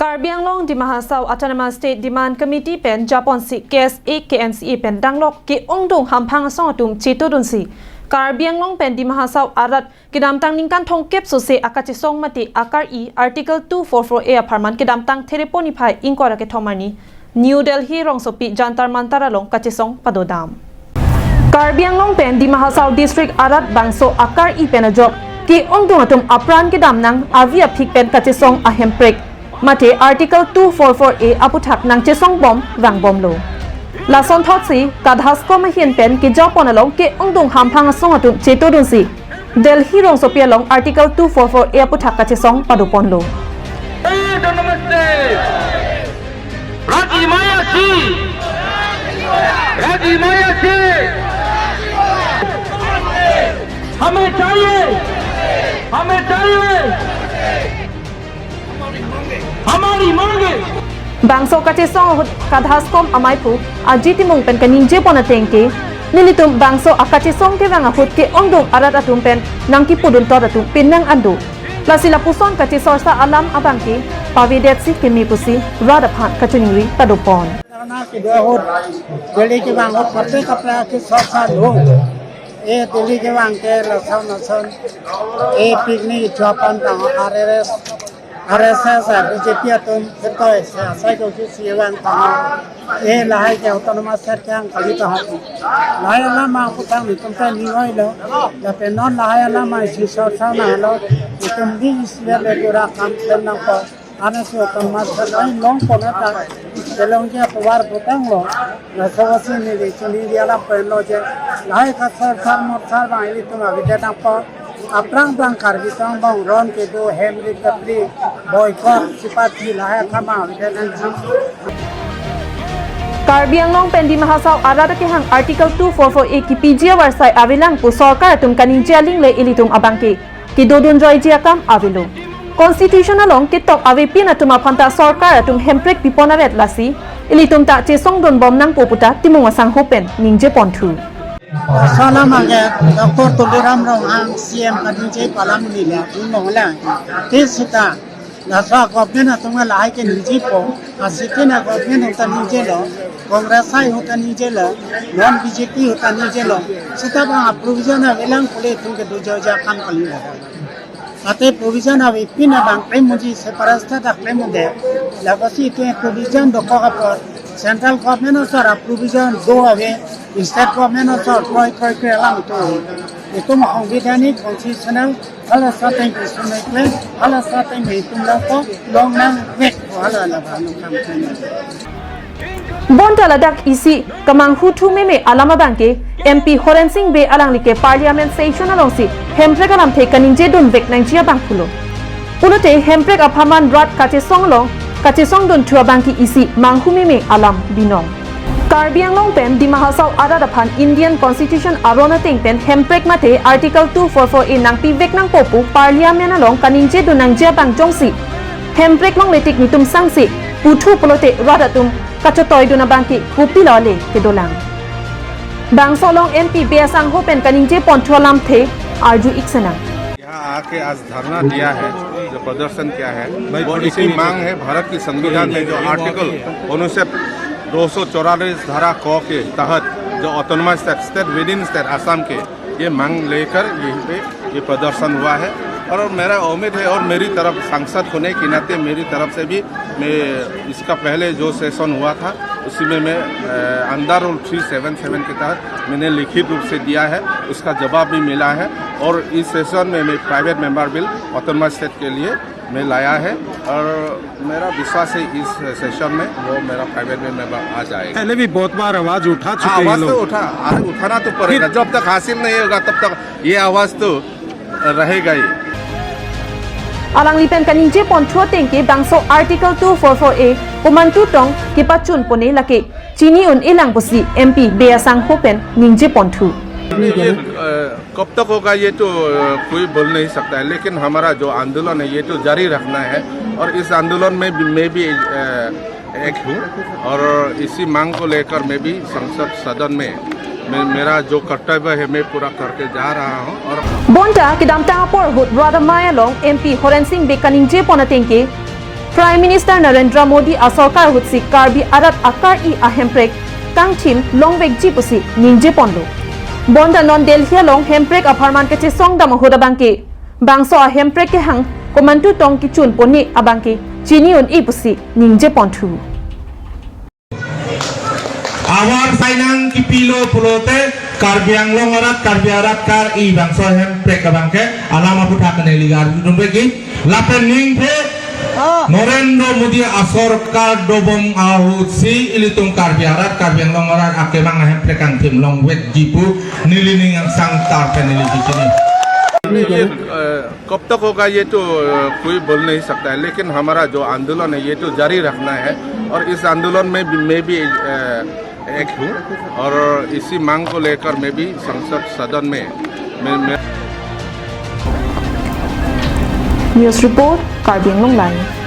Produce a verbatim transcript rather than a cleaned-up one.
Karbi Anglong Dima Hasao Autonomous State Demand Committee pen japonsi K S A K N C A pen danglok ke-ongdung hamphang asong atum chetodunsi Karbi Anglong pen Dima Hasao arat kedamtang ningkan thomkep sose akachesong mate akar-i Article two four four A apharman kedamtang Therepo niphai ingkoi ra kethom arni New Delhi rongsopi Jantar Mantar along kachesong padodam. Karbi Anglong pen Dima Hasao District arat bangso akar-i pen ajok ke-ongdung atum apran kedam nang avi aphik pen kachesong ahemprek mate Article two four four A aputhak nangchesongbom vangbomlo. Lasonthotsi Kadhaskom ahin pen kejapon along ke-ongdung hamphang asong atum chetodunsi Delhi rongsopi along Article two four four A aputhak kachesong padoponlo. Autonomous State! राजी माया की! राजी माया की! हमें चाहिए! हमें चाहिए! हमारी मांगे! Bangso kachesong ahut Kadhaskom amaiphu Ajit Timung pen kaningjepon ateng ke, nelitum bangso akachesong kevang ahut ke-ongdung arat atum pen nangkipudun tot atum penang ando. Lasi lapuson kachesor sa alam abang ke pavedetsi keme pusi rat aphan kachiningri padopon. Karena kedua ahut Delhi kevang ahut partai kapra kachesor sa lo. Eh, Delhi kevang ke lason lason. Eh, picnic chuapan tang R S S, R S S, eh, B J P atum ketoi sa sai ko si vang tang. Eh, lahai ke autonomous state kang kali ta hap. Lahai alam mang putang ni tum ta ni oi lo. Lapen non lahai alam mang si sor sa na lo. Itum di isi le pura kam pen nangpo. Ane si autonomous state ai longpon ta. Kelong ke power putang lo. Laso si neli chini dia lam pen lo je. Lahai ka sar sar mor sar bang ilitum avedetnangpo. Aphrang phrang Karbi tong bang ron kedo hem ri kapri boycott sipati lahai akam avedetnangji. Karbi Anglong pen Dima Hasao arat kehang Article two four four A kipiji avarsai avelang pu sorkar atum kaningje aling le ilitum abang ke kedodun joiji akam avelo. Constitution along ketok avepin atum aphan ta sorkar atum hemprek pipon aret lasi ilitum ta chesongdunbom nangpo puta Timung asangho pen ningjeponthu. Salam ange Doctor Tuliram Ronghang C M kaningje palam nila unong la. Te sita laso government atum lahai ke ningjepo, asike na government ahut ta ningjelo, Congress ahut ta ningjelo, non B J P ahut ta ningjelo. Sita bang provision avelang pule itum kedo joija akam kali la. Ate provision avepin abang klem unji separate state klem unde. Lapusi itum provision dokok apot central government asor provision do ave, state government asor kroi kroi kroi alam itum. Itum sangbidhanik constitutional hala sate ke sunai klem, hala sate itum longko longnangvek hala la bang kam klem. Bonta ladak isi kemanghu thu meme alam abang ke M P Horen Sing Bey alangli ke Parliament session alongsi hemprek alamthe kaningjedunvek nangji abang pulo. Pulote hemprek apharman rat kachesong along kachesongdunthu abang ke isi manghu meme alam binong. Karbi Anglong pen Dima Hasao arat aphan Indian Constitution aron ateng pen hemprek mate Article two four four A nangpivek nangpo pu Parliament along kaningjedun nangji abang jongsi hemprek longle tik netum sangse puthu pulote rat atum kachetoidun abang ke kopilo le kedolang. Bangso along M P Bey asangho pen kaningjeponthu alamthe arju-ik sinang. यहाँ आके आज धरना दिया है, जो प्रदर्शन किया है, वो इसी मांग है, भारत की संविधान में जो आर्टिकल अनुच्छेद दो सौ चौवालीस धारा क के तहत जो autonomous state, state with in state Assam के ये मांग लेकर यहीं पे ये प्रदर्शन हुआ है। और मेरा उम्मीद है और मेरी तरफ सांसद होने के नाते मेरी तरफ से भी मैं इसका पहले जो सेशन हुआ था उसी में मैं, uh, under rule three seven seven के तहत मैंने लिखित रूप से दिया है, उसका जवाब भी मिला है। और इस सेशन में मैं private member bill autonomous state के लिए मैं लाया है और मेरा विश्वास है इस सेशन में वो मेरा प्राइवेट बिल मेंबर आ जाएगा। पहले भी बहुत बार आवाज उठा चुके हैं लोग। हाँ, आवाज तो उठा, अरे उठाना तो पड़ेगा। फिर जब तक हासिल नहीं होगा तब तक ये आवाज तो रहेगा ही। Alangli pen kaningjeponthu ateng ke bangso Article two four four A komantu tong kepachunpone lake chini un-elang pusi M P Bey asangho pen ningjeponthu. ये, अ, कब तक होगा ये तो, अ, कोई बोल नहीं सकता है, लेकिन हमारा जो आंदोलन है ये तो जारी रखना है और इस आंदोलन में भी मैं भी, अ, एक हूँ और इसी मांग को लेकर मैं भी संसद सदन में मैं, मेरा जो कर्तव्य है मैं पूरा करके जा रहा हूँ। और Bonta kedamtang apor ahut rat amei along M P Horen Sing Bey kaningjepon ateng ke Prime Minister Narendra Modi asorkar ahutsi Karbi arat akari ahemprek kangthim longvekji pusi ningje ponlo. Bonta non Delhi along hemprek apharman kachesongdam ahut abangke bangso ahemprek kehang komantu tong kechun pone abangke chini un-e pusi ningje ponthu. Avar sainang kipilo pulote Karbi Anglong arat, Karbi arat kari bangso hemprek abangke alam aputhak neli garjudun begi lapen ningke Narendra Modi asorkar dobom ahutsi ilitum Karbi arat, Karbi Anglong arat akemang ahemprek kangthim longvekji pu neli ning angsang tar pen neli bichini. ये, अ, कब तक होगा ये तो, अ, कोई बोल नहीं सकता है, लेकिन हमारा जो आंदोलन है ये तो जारी रखना है और इस आंदोलन में भी मैं भी, अ, एक हूँ और इसी मांग को लेकर मैं भी संसद सदन में मैं, मैं News report, Karbi Anglong Live.